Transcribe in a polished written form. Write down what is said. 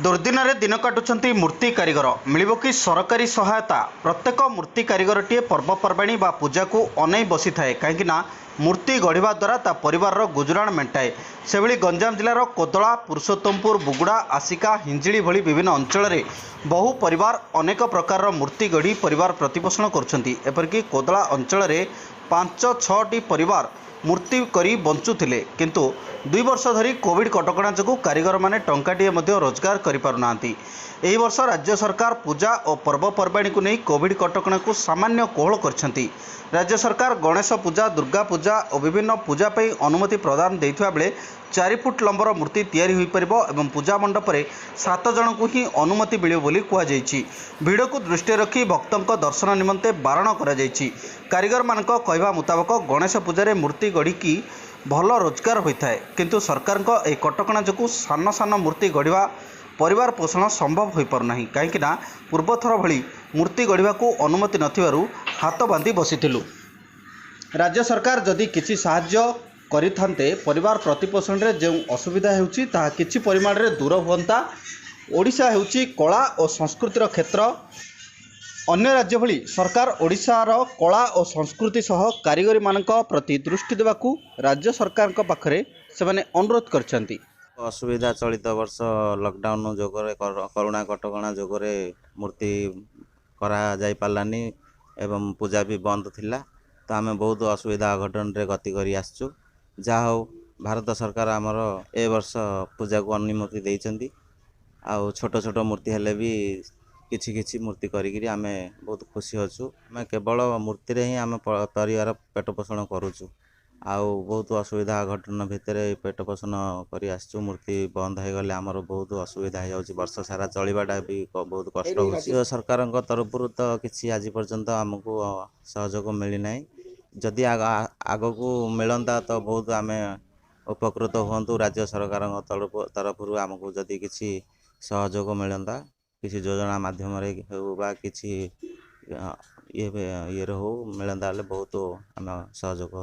ଦୁର୍ଦ୍ଦିନରେ ଦିନ କାଟୁଛନ୍ତି ମୂର୍ତ୍ତି କାରିଗର। ମିଳିବ କି ସରକାରୀ ସହାୟତା? ପ୍ରତ୍ୟେକ ମୂର୍ତ୍ତି କାରିଗରଟିଏ ପର୍ବପର୍ବାଣୀ ବା ପୂଜାକୁ ଅନେଇ ବସିଥାଏ, କାହିଁକିନା ମୂର୍ତ୍ତି ଗଢ଼ିବା ଦ୍ୱାରା ତା ପରିବାରର ଗୁଜୁରାଣ ମେଣ୍ଟାଏ। ସେଭଳି ଗଞ୍ଜାମ ଜିଲ୍ଲାର କୋଦଳା, ପୁରୁଷୋତ୍ତମପୁର, ବୁଗୁଡ଼ା, ଆସିକା, ହିଞ୍ଜିଳି ଭଳି ବିଭିନ୍ନ ଅଞ୍ଚଳରେ ବହୁ ପରିବାର ଅନେକ ପ୍ରକାରର ମୂର୍ତ୍ତି ଗଢ଼ି ପରିବାର ପ୍ରତିପୋଷଣ କରୁଛନ୍ତି। ଏପରିକି କୋଦଳା ଅଞ୍ଚଳରେ 5 6ଟି ପରିବାର ମୂର୍ତ୍ତି କରି ବଞ୍ଚୁଥିଲେ, କିନ୍ତୁ 2 ବର୍ଷ ଧରି କୋଭିଡ୍ କଟକଣା ଯୋଗୁଁ କାରିଗରମାନେ ଟଙ୍କାଟିଏ ମଧ୍ୟ ରୋଜଗାର କରିପାରୁନାହାନ୍ତି। ଏହି ବର୍ଷ ରାଜ୍ୟ ସରକାର ପୂଜା ଓ ପର୍ବପର୍ବାଣୀକୁ ନେଇ କୋଭିଡ୍ କଟକଣାକୁ ସାମାନ୍ୟ କୋହଳ କରିଛନ୍ତି। ରାଜ୍ୟ ସରକାର ଗଣେଶ ପୂଜା, ଦୁର୍ଗା ପୂଜା ଓ ବିଭିନ୍ନ ପୂଜା ପାଇଁ ଅନୁମତି ପ୍ରଦାନ ଦେଇଥିବା ବେଳେ 4 ଫୁଟ ଲମ୍ବର ମୂର୍ତ୍ତି ତିଆରି ହୋଇପାରିବ ଏବଂ ପୂଜା ମଣ୍ଡପରେ 7 ଜଣଙ୍କୁ ହିଁ ଅନୁମତି ମିଳିବ ବୋଲି କୁହାଯାଇଛି। ଭିଡ଼କୁ ଦୃଷ୍ଟିରେ ରଖି ଭକ୍ତଙ୍କ ଦର୍ଶନ ନିମନ୍ତେ ବାରଣ କରାଯାଇଛି। କାରିଗରମାନଙ୍କ କହିବା ମୁତାବକ ଗଣେଶ ପୂଜାରେ ମୂର୍ତ୍ତି ଗଢ଼ିକି ଭଲ ରୋଜଗାର ହୋଇଥାଏ, କିନ୍ତୁ ସରକାରଙ୍କ ଏହି କଟକଣା ଯୋଗୁଁ ସାନ ସାନ ମୂର୍ତ୍ତି ଗଢ଼ିବା ପରିବାର ପୋଷଣ ସମ୍ଭବ ହୋଇପାରୁନାହିଁ, କାହିଁକିନା ପୂର୍ବଥର ଭଳି ମୂର୍ତ୍ତି ଗଢ଼ିବାକୁ ଅନୁମତି ନଥିବାରୁ ହାତ ବାନ୍ଧି ବସିଥିଲୁ। ରାଜ୍ୟ ସରକାର ଯଦି କିଛି ସାହାଯ୍ୟ କରିଥାନ୍ତେ, ପରିବାର ପ୍ରତିପୋଷଣରେ ଯେଉଁ ଅସୁବିଧା ହେଉଛି ତାହା କିଛି ପରିମାଣରେ ଦୂର ହୁଅନ୍ତା। ଓଡ଼ିଶା ହେଉଛି କଳା ଓ ସଂସ୍କୃତିର କ୍ଷେତ୍ର। ଅନ୍ୟ ରାଜ୍ୟ ଭଳି ସରକାର ଓଡ଼ିଶାର କଳା ଓ ସଂସ୍କୃତି ସହ କାରିଗରୀମାନଙ୍କ ପ୍ରତି ଦୃଷ୍ଟି ଦେବାକୁ ରାଜ୍ୟ ସରକାରଙ୍କ ପାଖରେ ସେମାନେ ଅନୁରୋଧ କରିଛନ୍ତି। ଅସୁବିଧା ଚଳିତ ବର୍ଷ ଲକଡାଉନ୍ ଯୋଗରେ, କରୋନା କଟକଣା ଯୋଗରେ ମୂର୍ତ୍ତି କରାଯାଇପାରିଲାନି ଏବଂ ପୂଜା ବି ବନ୍ଦ ଥିଲା, ତ ଆମେ ବହୁତ ଅସୁବିଧା ଅଘଟଣରେ ଗତି କରି ଆସିଛୁ। ଯାହା ହଉ, ଭାରତ ସରକାର ଆମର ଏ ବର୍ଷ ପୂଜାକୁ ଅନୁମତି ଦେଇଛନ୍ତି, ଆଉ ଛୋଟ ଛୋଟ ମୂର୍ତ୍ତି ହେଲେ ବି କିଛି କିଛି ମୂର୍ତ୍ତି କରିକିରି ଆମେ ବହୁତ ଖୁସି ଅଛୁ। ଆମେ କେବଳ ମୂର୍ତ୍ତିରେ ହିଁ ଆମେ ପରିବାର ପେଟ ପୋଷଣ କରୁଛୁ, ଆଉ ବହୁତ ଅସୁବିଧା ଅଘଟଣ ଭିତରେ ପେଟ ପୋଷଣ କରି ଆସିଛୁ। ମୂର୍ତ୍ତି ବନ୍ଦ ହେଇଗଲେ ଆମର ବହୁତ ଅସୁବିଧା ହେଇଯାଉଛି, ବର୍ଷ ସାରା ଚଳିବାଟା ବି ବହୁତ କଷ୍ଟ ହେଉଛି। ସରକାରଙ୍କ ତରଫରୁ ତ କିଛି ଆଜି ପର୍ଯ୍ୟନ୍ତ ଆମକୁ ସହଯୋଗ ମିଳିନାହିଁ। ଯଦି ଆଗକୁ ମିଳନ୍ତା ତ ବହୁତ ଆମେ ଉପକୃତ ହୁଅନ୍ତୁ। ରାଜ୍ୟ ସରକାରଙ୍କ ତରଫରୁ ଆମକୁ ଯଦି କିଛି ସହଯୋଗ ମିଳନ୍ତା, କିଛି ଯୋଜନା ମାଧ୍ୟମରେ ହେଉ ବା କିଛି ଇଏରେ ହଉ ମିଳନ୍ତା ହେଲେ ବହୁତ ଆମେ ସହଯୋଗ